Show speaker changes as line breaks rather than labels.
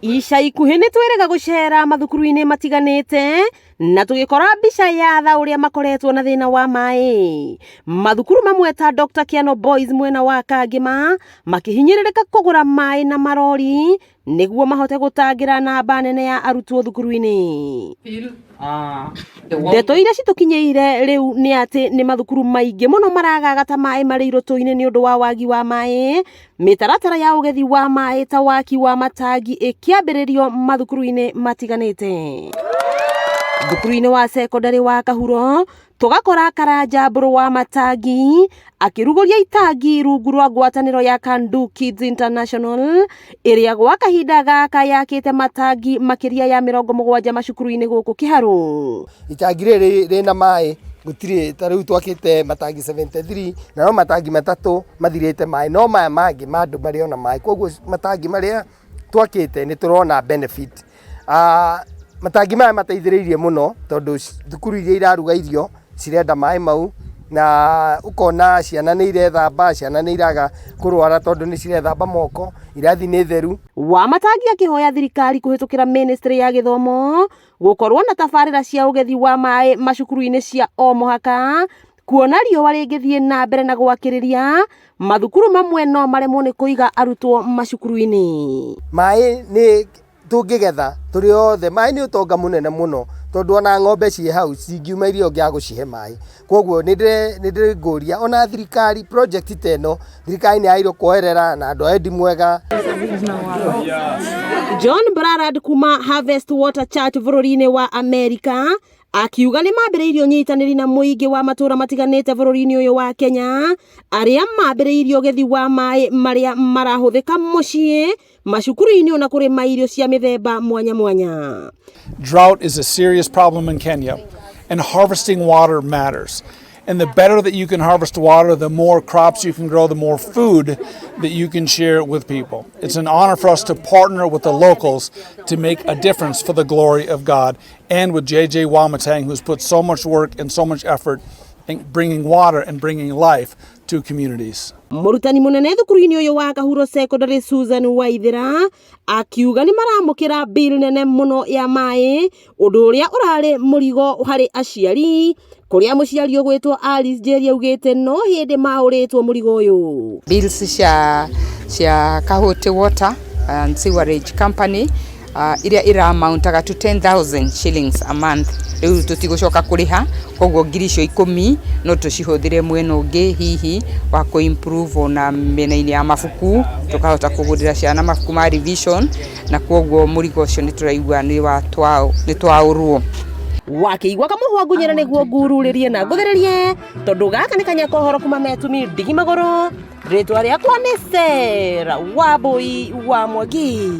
Ica ikuhĩ nĩ twĩrĩga gũcera mathukuru-inĩ matiganĩte na tũgĩkora mbica ya tha ũrĩa makoretwo na thĩna wa maĩ. Mathukuru mamwe ta Dr. Kiano Boys mwena wa Kangĩma makĩhinyĩrĩrĩka kũgũra maĩ na marori nĩguo mahote gũtangĩra namba nene ya arutwo thukuru-inĩ. Ndeto iria citũkinyĩire rĩu nĩ atĩ nĩ mathukuru maingĩ mũno maragagata maĩ marĩ irũtũ-inĩ nĩ ũndũ wa wagi wa maĩ. Mĩtaratara ya ũgethi wa maĩ ta waki wa matangi ĩkĩambĩrĩrio mathukuru-inĩ matiganĩte. Thukuru-inĩ wa cekondarĩ wa Kahuro tũgakora Karanja Mbũrũ wa matangi akĩrugũria itangi rungu rwa ngwatanĩro ya Kandu Kids International ĩrĩa gwa kahinda gaka yakĩte matangi makĩria ya 70 macukuru-inĩ gũkũ Kĩharũ.
Itangi rĩrĩ rĩna maĩ gũtirĩ ta rĩu twakĩte matangi 73 na no matangi matatũ mathirĩte maĩ no maya mangĩ ma andũ marĩ ona maĩ, koguo matangi marĩa twakĩte nĩ tũrona benefit. Matangi maya mateithĩrĩirie mũno tondũ thukuru iria iraruga irio cirenda maĩ mau na ũkona ciana nĩ irethamba, ciana nĩ iraga kũrwara tondũ nĩ cirethamba moko, irathi nĩ theru.
Wamatangi akĩhoya thirikari kũhĩtũkĩra ministry ya gĩthomo gũkorwo na tabarĩra cia ũgethi wa maĩ macukuru-inĩ cia o mũhaka kuona riũa rĩngĩthiĩ na mbere na gwakĩrĩria mathukuru mamwe no maremwo nĩ kũiga arutwo macukuru-inĩ.
Maĩ nĩ tũngĩgetha tũrĩ othe, maĩ nĩ ũtonga mũnene mũno tondũ ona ng'ombe ciĩ hau cingiuma iria ũngĩaga gũcihe maĩ. Koguo nĩ ndĩngũria ona thirikari project ta ĩno thirikari nĩ yagĩrĩirwo kuoerera na andũ a wendi mwega.
John Brarad kuma Harvest Water Church bũrũri-inĩ wa Amerika akiuga nĩ mambĩrĩirie ũnyitanĩri na mũingĩ wa matũũra matiganĩte bũrũri-inĩ ũyũ wa Kenya arĩa mambĩrĩirie ũgethi wa maĩ marĩa marahũthĩka mũciĩ macukuru-inĩ ona kũrĩma irio cia mĩthemba mwanya mwanya.
Drought is a serious problem in Kenya, and harvesting water matters. And the better that you can harvest water, the more crops you can grow, the more food that you can share with people. It's an honor for us to partner with the locals to make a difference for the glory of God, and with JJ Wamatangi, who's put so much work and so much effort in bringing water and bringing life to communities.
Mũrutani mũnene thukuru-inĩ ũyũ wa Kahuro Secondary Susan Waithera akiuga nĩ maramũkĩra bill nene mũno ya maĩ ũndũ ũrĩa ũrarĩ mũrigo harĩ aciari kũrĩa mũciari ũgwĩtwo Alice Njeri augĩte no hĩndĩ maũrĩtwo mũrigo ũyũ.
Bills cia Kahuti Water and Sewerage Company iria ira-amountaga to 10,000 shillings a month, rĩu tũtigũcoka kũrĩha, koguo ngiri icio 10 no tũcihũthĩre mwena ũngĩ, hihi wa kũ improve ona mĩena-inĩ ya mabuku, tũkahota kũgũrĩra ciana mabuku ma revision, na koguo mũrigo ũcio nĩ tũraigua nĩ twaũrwo.
Wakĩigua kamũhwa ngunyĩra nĩguo ngururĩrie na ngũthĩrĩrie tondũ gaka nĩ kanya kohoro kuma metumi ndigi magũrũ. Rĩtwa rĩakwa nĩ Sarah Wambui wa Mwangi.